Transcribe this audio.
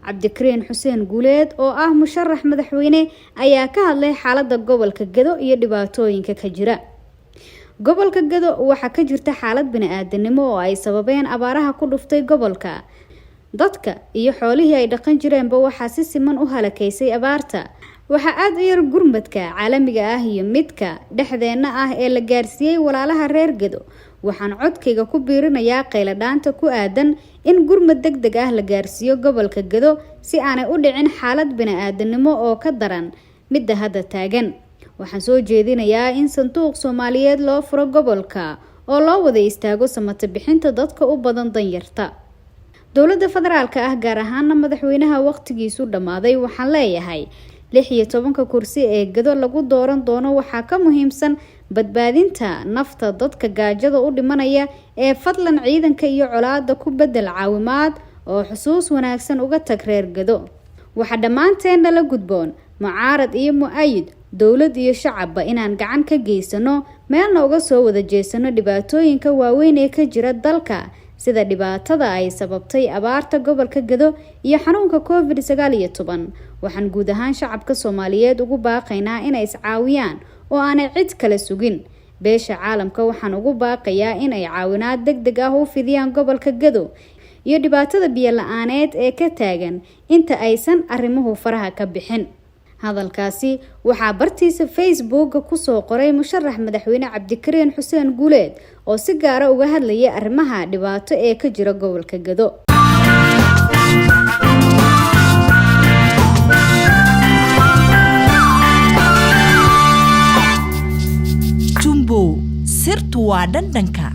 Cabdikariin Xuseen Guuleed oo ah musharax madaxweyne ayaa ka hadlay xaaladda gobolka Gedo iyo dhibaatooyinka ka jira. Gobolka Gedo waxaa ka jirta xaalad bini-aadanimo oo ay sababeen abaaraha ku dhuftay gobolka. Dadka iyo xoolihii ay dhaqan jireenba waxaa si siman u halakaysay abaarta. Waxaa aada u yar gurmadka caalamiga ah iyo midka dhexdeenna ah ee la gaarsiiyey walaalaha reer Gedo. Waxaan codkayga ku biirinayaa qayladhaanta ku aadan in gurmad deg deg ah la gaarsiiyo gobolka Gedo si aanay u dhicin xaalad bini-aadanimo oo ka daran midda hadda taagan. Waxaan soo jeedinayaa in sanduuq Soomaaliyeed loo furo gobolka oo loo wada istaago samata bixinta dadka u badan danyarta. Dowladda federaalka ah, gaar ahaana madaxweynaha waqtigiisu dhammaaday, waxaan leeyahay 16-ka kursi ee Gedo lagu dooran doono waxaa ka muhiimsan badbaadinta nafta dadka gaajada u dhimanaya ee fadlan ciidanka iyo colaada ku bedel caawimaad oo xusuus wanaagsan uga tag reer Gedo. Waxaa dhammaanteenna la gudboon, mucaarad iyo mu-ayid, dowlad iyo shacabba, inaan gacan ka geysano meelna uga soo wada jeesano dhibaatooyinka waaweyn ee ka jira dalka, sida dhibaatada ay sababtay abaarta gobolka Gedo iyo xanuunka COVID-19. Waxaan guud ahaan shacabka Soomaaliyeed ugu baaqaynaa inay iscaawiyaan oo aanay cid kale sugin. Beesha caalamka waxaan ugu baaqayaa inay caawinaad deg deg ah u fidiyaan gobolka Gedo iyo dhibaatada biyo la-aaneed ee ka taagan inta aysan arrimuhu faraha ka bixin. Hadalkaasi waxaa bartiisa Facebooka kusoo qoray musharax madaxweyne Cabdikariin Xuseen Guuleed oo si gaara uga hadlayay arrimaha dhibaato ee ka jira gobolka Gedo. Jumbow, sirtu waa dhandhanka.